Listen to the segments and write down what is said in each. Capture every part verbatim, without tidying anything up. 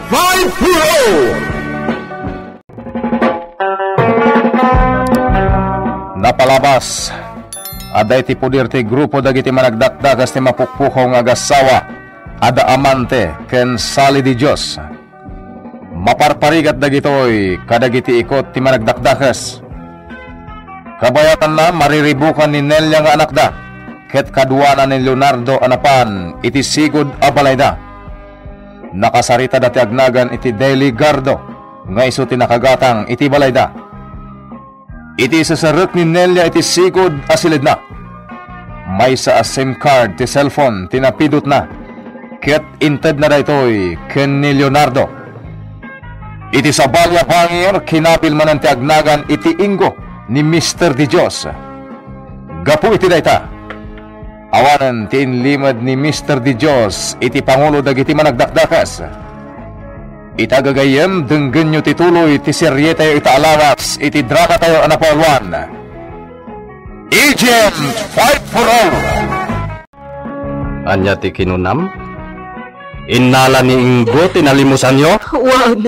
Five four oh. Napalabas, adda iti puder ti grupo dagiti managdakdakes ti mapukpukaw nga agassawa, adda Amante ken Sali di Dios. Maparparigat dagitoy kadagiti ikut ti managdakdakes. Kabayatanna, mariribukan ni Nelia nga anakda, ket kaduana ni Leonardo a napan iti sigud a balayda. Nakasaritada ti agnagan iti Daily Gardo nga isu ti nakagatang iti balayda. Iti iseserrek ni Nelia iti sigud a silidna, maysa a SIM card ti cellphone ti napidutna, ket intedna daytoy ken ni Leonardo. Iti sabali a bangir, kinabil manen ti agnagan iti inggo ni Mister Di Dios. Gapu iti dayta, awanen ti inlimed ni Mister Di Dios iti pangulo dagiti managdakdakes. Ita gagayyem, denggenyo ti tuloy ti serietayo ita a lawas iti dramatayo a napauluan, Agent five four oh. Ania ti kinunam? Innala ni Ingo ti nalimusanyo? Wen.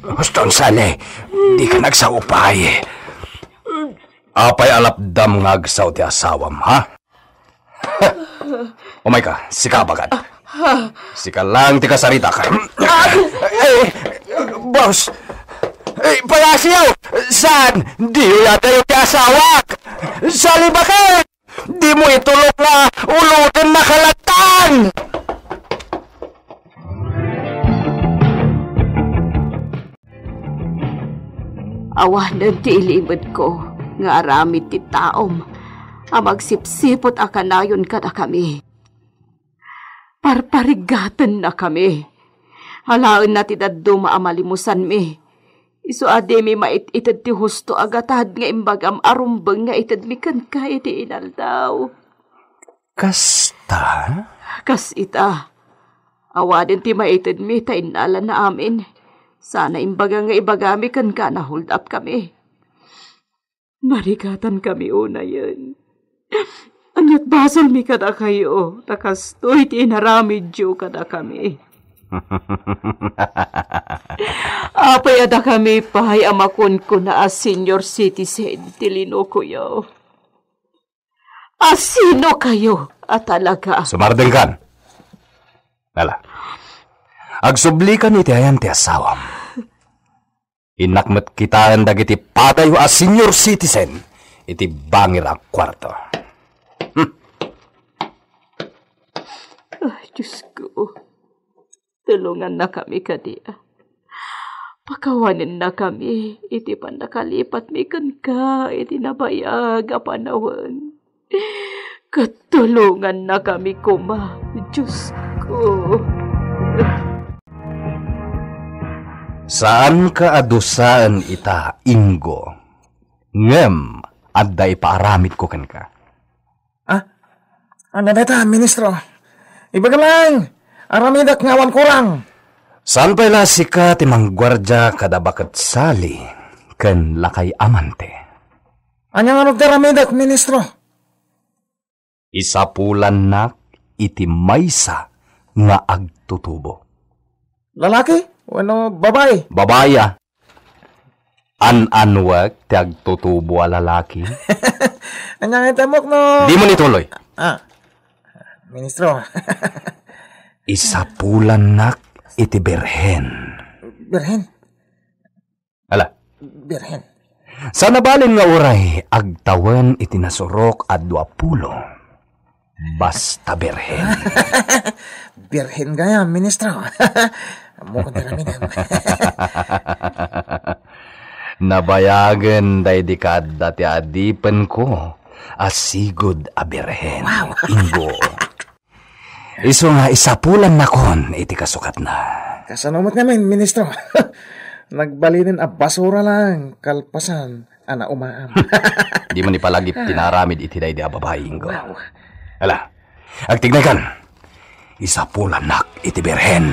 Huston, Sally, dika nagsaupay. Apay a lapdam nga agsao ti asawam, ha? Umayka, sika, bagad. Sika lang ti kasaritak. Ay, boss. Ay, palasyo! Saan? Diyo yatayo ti asawak! Salibaken! Dimo itulok nga uloten nakalattan! Awanen ti ilimedko nga aramid ti taom a magsipsiput a kanayon kadakami. Parpariggatennakami. Alaenna ti dadduma a malimusanmi. Isu a dimi mait-ited ti husto a gatad nga imbagam a rumbeng nga itedmi kenka iti inaldaw. Kasta? Kas ita. Awanen ti maitedmi ta innalanna amin. Sana imbaga nga ibagami kenka a na-hold up kami. Marigatankami unayen. Ania't basolmi kadakayo, ta kastoy ti inaramidyo kadakami. Apay a dakami pay a makunkuna a senior citizen ti linokoyo? A sino kayo a talaga? Sumardengkan. Ala. Agsublikan iti ayan ti asawam. Innak met kitaen dagiti padayyo a senior citizen iti bangir a kuarto. Hmm. Ay, Diyos ko. Tulongannakami kadi. Pakawanennakami iti pannakalipatmi kenka iti nabayag a panawen. Ket tulongannakami koma, Diyos ko. Saanka a dusaen ita, Ingo, ngem adda ipaaramidko kenka. Ah, ania dayta, Ministro? Ibagam laeng, aramidak nga awan kurang. Saan pay la sika ti mangguardia kada baket Sally ken lakay Amante? Ania ngarud ti aramidek, Ministro? Isapulannak iti maysa nga agtutubo. Lalaki wenno babai? Babai, a. An-anuek ti agtutubo a lalaki. Ania nga itemok no? Dimo ituloy. Ah, Ministro. Isapulannak iti Birhen. Birhen? Ala. Birhen. Saan a balin nga uray agtawen iti nasurok a duapulo. Basta Birhen. Birhen gayam, Ministro. Ammok ti aramidem. Nabayagen daydi kaadda ti adipenko a sigud a Birhen. Wow. Ingo. Isu nga isapulannakon iti kasukatna. Kasano met ngamin, Ministro? Nagbalinen a basura lang kalpasan a naumaam. Dimo ipalagip ti naaramid iti daydi a babai, Ingo. Wow. Ala, agtignaykan. Isapulannak iti Birhen.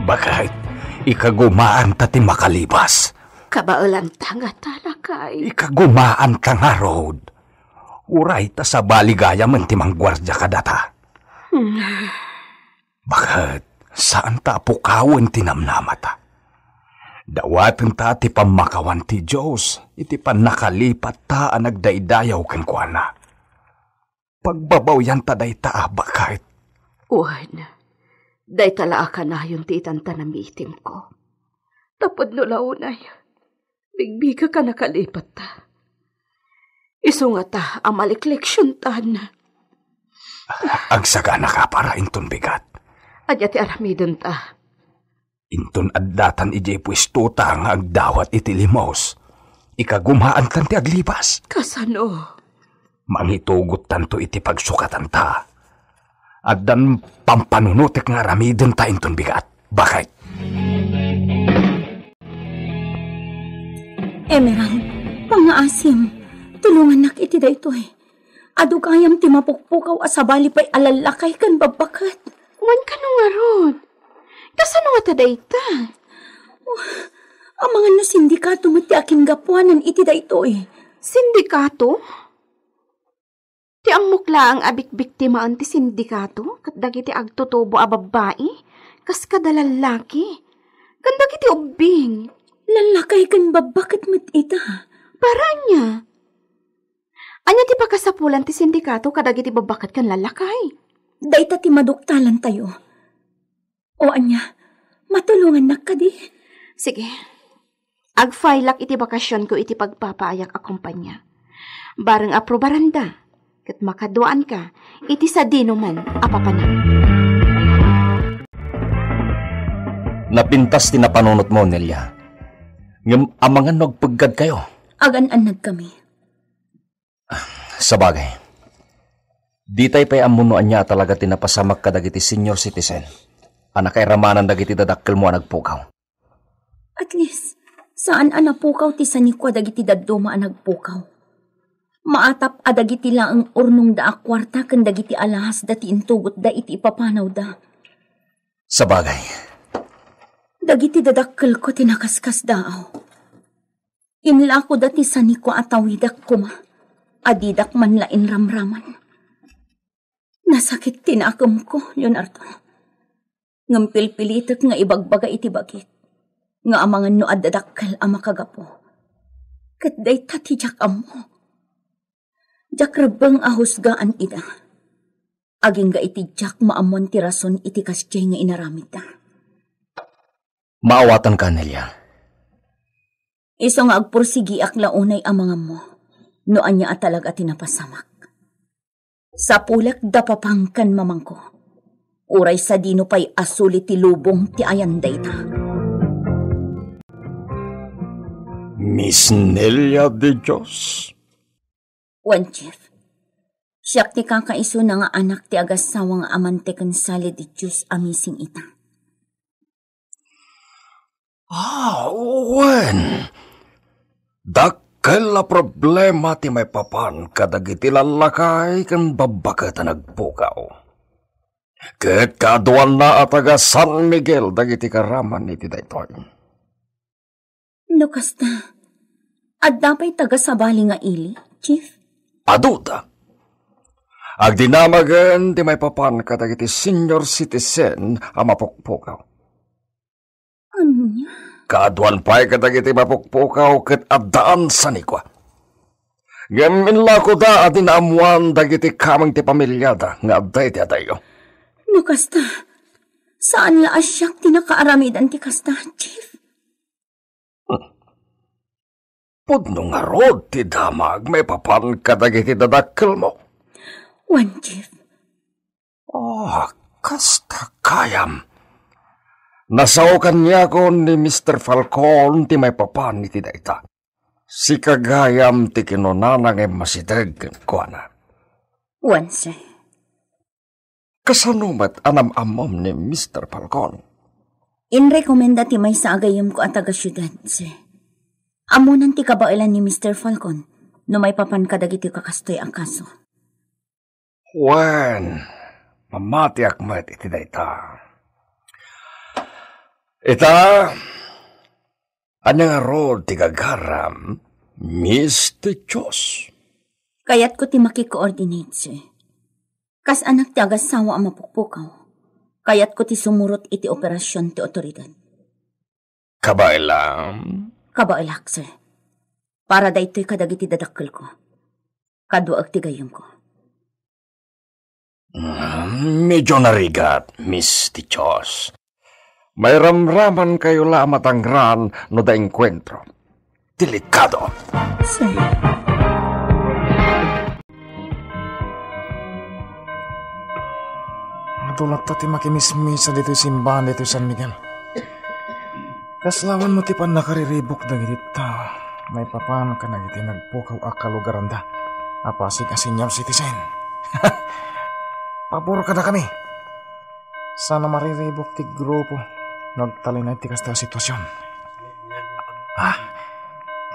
Baket, ikagumaanta ti makalibas. Kabaelanta ngata, lakay. Ikagumaanta ngarud. Uray ta sabali gayamen ti mangguardia kadata. Hmm. Baket, saan ta a pukawen ti namnamata. Dawatenta ti pammakawan ti Dios iti pannakalipatta a nagdaydayaw kenkuana. Pagbabawyanta dayta a baket. Wen, dayta la a kanayon ti itanta namitimko. Tapno la unay, bigbigak a nakalipatta. Isu ngata a malikliksiontan. Agsaganaka para inton bigat. Ania ti aramidenta? Inton addatan idiay puestota nga agdawat iti limos, ikagumaantan ti aglibas. Kasano? Mangitugottanto iti pagsukatanta. Addan pampanunotek nga aramidenta inton bigat. Bakit? Emerald, pangngaasim, tulongannak iti daytoy. Adu gayam ti mapukpukaw a sabali pay a lallakay ken babbaket. Wen, kano ngarud? Kasano ngata dayta? Oh, amangan no sindikato met ti akinggapuanan iti daytoy. Sindikato? Ti ammok laeng a bikbiktimaen ti sindikato ket dagiti agtutubo a babbai, kas kada lallaki, ken dagiti ubbing. Lallakay ken babbaket met ita. Para ania? Ania ti pakasapulan ti sindikato kadagiti babbaket ken lallakay? Dayta ti maduktalantayo. O ania, matulongannak kadi? Sige. Agfailak iti bakasionko iti pagpapaayak a kompania. Bareng aprobaranda, ket makaduaanka iti sadinoman a papanam. Napintas ti napanunotmo, Nelia. Ngem amangan no agpeggadkayo. Agan-annadkami. Sabagay, ditay pay ammo no ania a talaga ti napasamak kadagiti senior citizen a nakairamanan dagiti dadakkelmo a nagpukaw. At least, saan a napukaw ti sanikua dagiti dadduma a nagpukaw. Maatap a dagiti laeng urnongda a kuarta ken dagiti alahasda ti intugotda iti ipapanawda. Sabagay. Dagiti dadakkelko ti nakaskasdaaw. Inlakoda ti sanikua a tawidak koma, a didak man la inramraman. Nasakit ti nakemko, Leonardo. Ngem pilpilitek nga ibagbaga iti bagik nga amangan no adda dakkel a makagapu. Ket dayta ti diak ammo. Diak rebbeng a husgaan ida. Agingga iti diak maammuan ti rason iti kasdiay nga inaramidda. Maawatanka, Nelia. Isu nga agpursigiak la unay amanganmo no ania a talaga ti napasamak. Sapulek da papangken mamangko. Uray sadino pay a suli ti lubong ti ayan dayta. Miss Nelia de Dios? Wen, Chief. Siak ti kakaisuna nga anak ti agasawa nga amante ken sali ti Dios a missing ita. Ah, wen. Dakkel a problema ti maipapan kadagiti lallakay ken babbaket a nagpukaw. Ket kaaduanna a taga San Miguel dagiti karaman iti daytoy. No kasta, adda pay taga sabali nga ili, Chief? Aduda. Agdinamagen ti maipapan kadagiti senior citizen a mapukpukaw. Ania? Kaaduan pay kadagiti mapukpukaw ket addaan sanikua. Ngem inlakoda a di naammuan dagiti kameng ti pamiliada nga adda iti adayyo. No kasta, saan la a siak ti nakaaramidan ti kasta, Chief? Pudno ngarud ti damag maipapan kadagiti dadakkelmo? Wen, Chief. Ah, kasta gayam. Nasao kaniakon ni Mister Falcon ti maipapan iti dayta. Sika gayam ti kinunana nga immasideg kenkuana. Wen, sir. Kasano met a nam-ammom ni Mister Falcon? Inrekomenda ti maysa a gayyemko a taga-siudad, sir. Ammonan ti kabaelan ni Mister Falcon no maipapan kadagiti kakastoy a kaso. Wen, mamatiak met iti dayta. Ita, ania ngarud ti gagaram, Miss Tichos? Kayatko ti makikoordinate, sir. Kas anak ti agassawa a mapukpukaw, kayatko ti sumurot iti operasion ti otoridad. Kabaelam? Kabaelak, sir. Para daytoy kadagiti dadakkelko. Kaduaek ti gayyemko. Mm, medyo narigat, Miss Tichos. Mairamramankayo la a matangran no da enkuentro. Delikado. Sir. Adu latta ti makimismisa ditoy simbahan ditoy San Miguel. Kasla awan met ti pannakariribuk dagiti tao maipapan kadagiti nagpukaw a kalugaranda a pasig a senior citizen. Pabor kadakami. Saan a mariribuk ti grupo no agtalinaed ti kasta a situasion. Ah,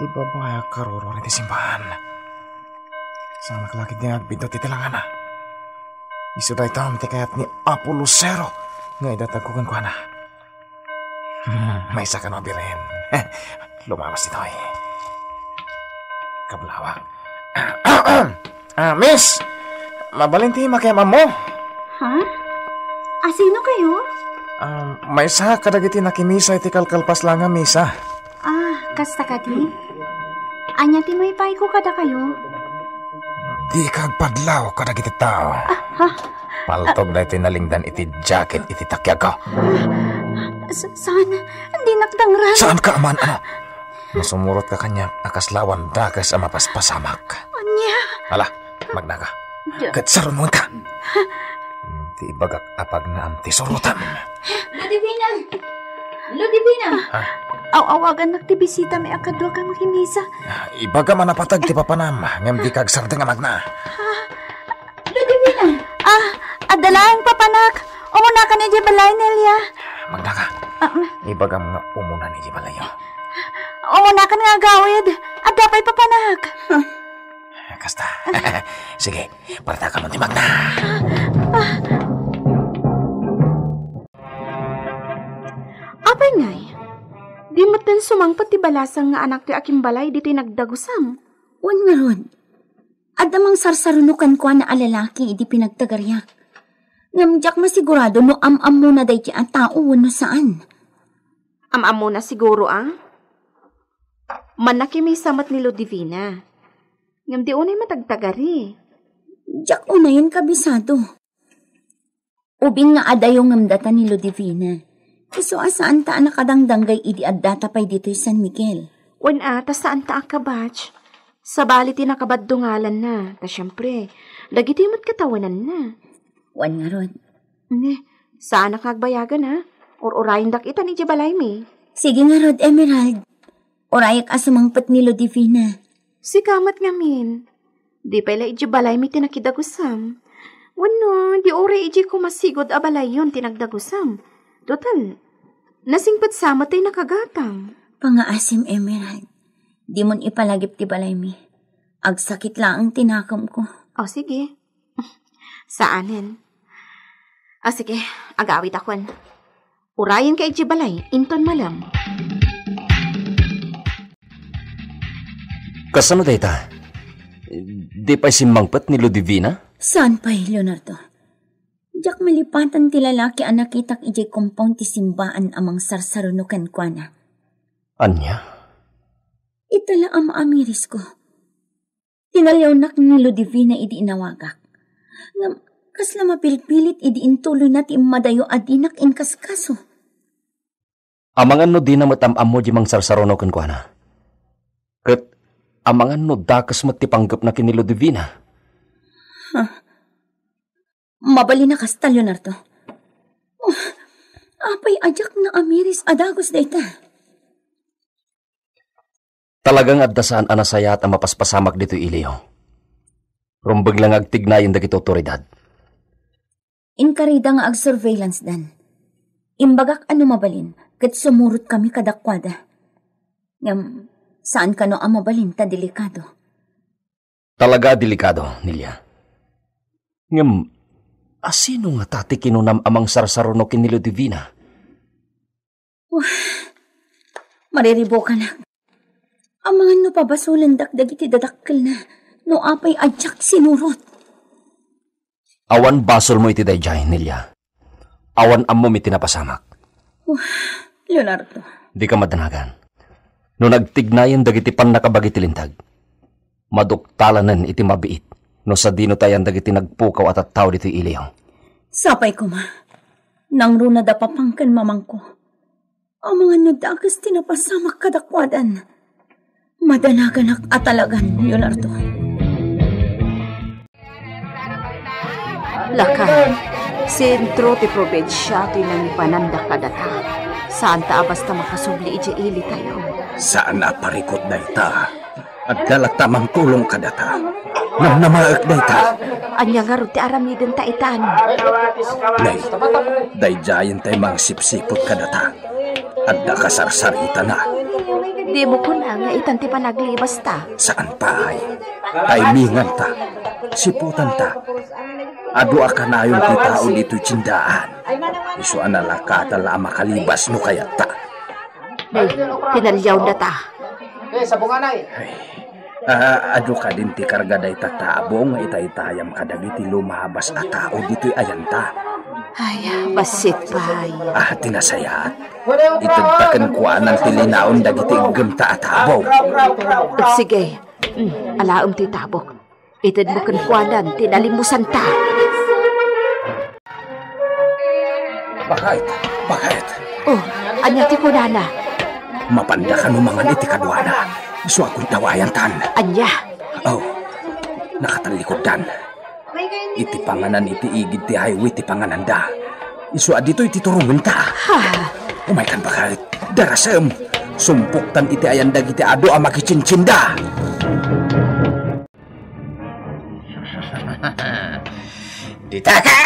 ti babai a karurua iti simbahan. Saanak la ketdi nga agbiddut iti langana. Isu dayta ti kayat ni Apo Lucero nga idatagko kenkuana. Hmm, maysa kano a biren. Lumabas ditoy. Kablawak. Ah, miss! Mabalin ti makiam-ammo? Ha? Asino kayo? Ah, maysa kadagiti nakimisa iti kalkalpas la nga misa. Ah, kasta kadi? Ania ti maipayko kadakayo? Dika agpadlaw kadagiti tao. Ah, ha? Paltog daytoy nalingdan iti jacket iti takiagko. Sa-, saan? Dinak dangran. Saanka a maan-ano? No sumurotka kaniak a kasla awan dakes a mapaspasamak. Ania? Ala, magnaka. Ket sarunoenka. Ti ibagak a pagnaam ti surotam. Ludivina! Ludivina! Ah? Aw-awagannak ti bisitami a kaduak a makimisa. Ibagam a napateg ti papanam, ngem dika agsardeng a magna. Ludivina! Ah, adda laeng papanak. Umunakan idiay balay, Nelia. Magnaka. Ah, mm. Ibagam nga umunan idiay balayyo. Umunakan nga agawid. Adda pay papanak. Kasta. Sige, partakam ti magna. Apay ngay, di metten sumangpet ti balasang nga anak ti akimbalay ditoy nagdagusam? Wen ngarud, adda mangsarsaruno kenkuana a lalaki idi pinagtagariak. Ngem diak masigurado no am-ammona daytoy a tao wenno saan. Am-ammona siguro a? Mannakimisa met ni Ludivina. Ngem di unay matagtagari. Diak unayen kabisado. Ubing nga adayo ngem data ni Ludivina. Isu a saanta a nakadangdanggay idi addata pay ditoy San Miguel. Wen a, ta saanta a kabatch. Sabali ti nakabaddungalanna, ta siempre, dagitoy met katawenanna. Wen ngarud. Ne, saanak nga agbayagan, ha? Ur-urayendak itan idiay balaymi. Sige ngarud, Emerald. Urayek a sumangpet ni Ludivina. Sika met ngamin. Di pay la idiay balaymi ti nakidagusam. Wenno, di uray idiay kumasigud a balayyon ti nagdagusam. Total, nasingpet sa met ti nakagatang. Pangaasim, Emerald. Dimon ipalagip ti balaymi. Agsakit laeng ti nakemko. O, sige. Saanen. O, sige. Agawidakon. Urayenka idiay balay, inton malem. Kasano dayta? Di pay simmangpet ni Ludivina? Saan pay, Leonardo? Diak malipatan ti lalaki a nakitak idiay compound ti simbaan a mangsarsaruno kenkuana. Ania? Ita la a maamirisko. Tinaliwnak ni Ludivina idi inawagak. Ngem, kasla mapilpilit idi intuloyna ti immadayo a dinak inkaskaso. Amangan no dina met am-ammo diay mangsarsaruno kenkuana. Ket amangan no dakes met ti panggepna ken ni Ludivina. Huh. Mabalin a kasta, Leonardo. Oh, apay a diak naamiris a dagus dayta? Talaga nga adda saan a nasayaat a mapaspasamak ditoy iliyo. Rumbeg la nga agtignayen dagiti otoridad. Inkarida nga agsurveillance dan. Imbagak a no mabalin, ket sumurotkami kadakuada. Ngem, saan kano a mabalin ta delikado. Talaga a delikado, Nelia. Ngem, asino ngata ti kinunam a mangsarsaruno ken ni Ludivina? Wah, mariribukanak. Amangan no pabasolendak dagiti dadakkelna. No apay a diak sinurot. Awan basolmo iti daydiay, Nelia. Awan ammom iti napasamak. Leonardo. Dika madanagan. No nagtignayen dagiti pannakabagi ti linteg, maduktalanen iti mabiit no sadino ti ayan dagiti nagpukaw a tattao ditoy iliyo. Sapay koma, nangruna da papang ken mamangko. Amangan no dakes ti napasamak kadakuadan. Madanaganak a talagan, Leonardo. Lakay, sentro ti probinsia ti nangibananda kadata. Saanta a basta makasubli idiay ilitayo. Saan a parikut dayta. Adda latta mangtulong kadata. Namnamaek dayta. Ania ngarud ti aramidenta itan? Nay, daydiayen tay mangsipsiput kadata. Adda kasarsaritana. Dimo kuna nga itan ti panaglibasta? Saan pay. Tayminganta. Siputanta. Adu a kanayon ti tao ditoy tiendaan. Isu a nalakatan la a makalibas no kayatta. Nay, tinaliawdata. Eh, sabunganay. Ay, ah, adu kadin ti karga dayta tabong nga itaytayam kadagiti lumabas a tao ditoy ayanta. Ay, bassit pay. Ah, ti nasayaat. Itedta kenkuanan ti linaon dagiti iggemta a tabong. Sige. Mm, alaem ti tabok. Itedmo kenkuanan ti nalimmusanta. Bakit? Bakit? Oh, ania ti kunana? Mapanda kano mangan iti kaduana. Isu a kuntawayantan. Ania? Oh, nakatallikuddan. Iti panganan iti igid ti highway ti pangananda. Isu a ditoy ti turongenta. Ha? Umaykan bakit? Darasem. Sumpoktan iti ayan dagiti adu a makichinchenda. Dita ka!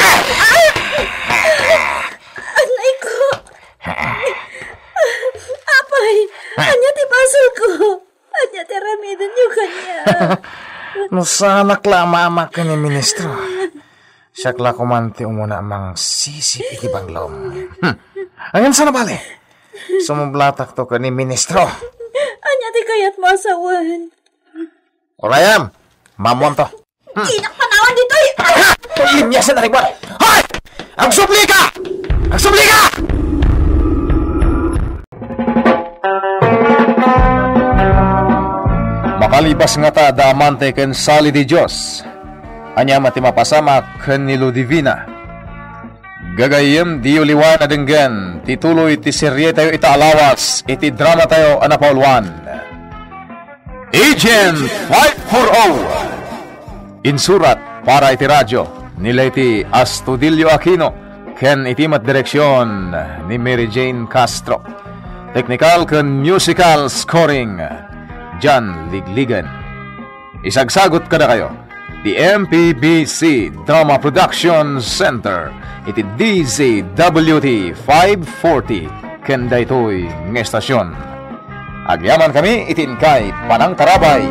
Anay ko! Apay, ania ti basol ko? Ania ti aramidenyo kaniak? No saanak la a mamak ken ni ministro, siak la koman ti umuna a mangsisip iti banglom. Hmm. Ngem saan a bale? Sumublatakto ken ni ministro. Ania ti kayatmo a sawen? Urayem, maammoamto. Hmm. Dinak panawan ditoy! Tullimyasan a ribot! Hoy! Agsubli ka! Agsubli ka! Makalibas ngata da Amante ken Sali ti Dios. Ania met ti mapasamak ken ni Ludivina? Gagayyem, diyo liwan a denggen ti tuloy ti serietayo ita a lawas iti dramatayo a napauluan, Agent five four oh. Insurat para iti radio ni Leti Astudillo Aquino ken iti met direksion ni Mary Jane Castro. Technical ken musical scoring, John Ligligan. Isagsagut kadakayo ti M P B C Drama Production Center iti D Z W T five forty ken daytoy nga estasion. Agyamankami iti inkay panangtarabay.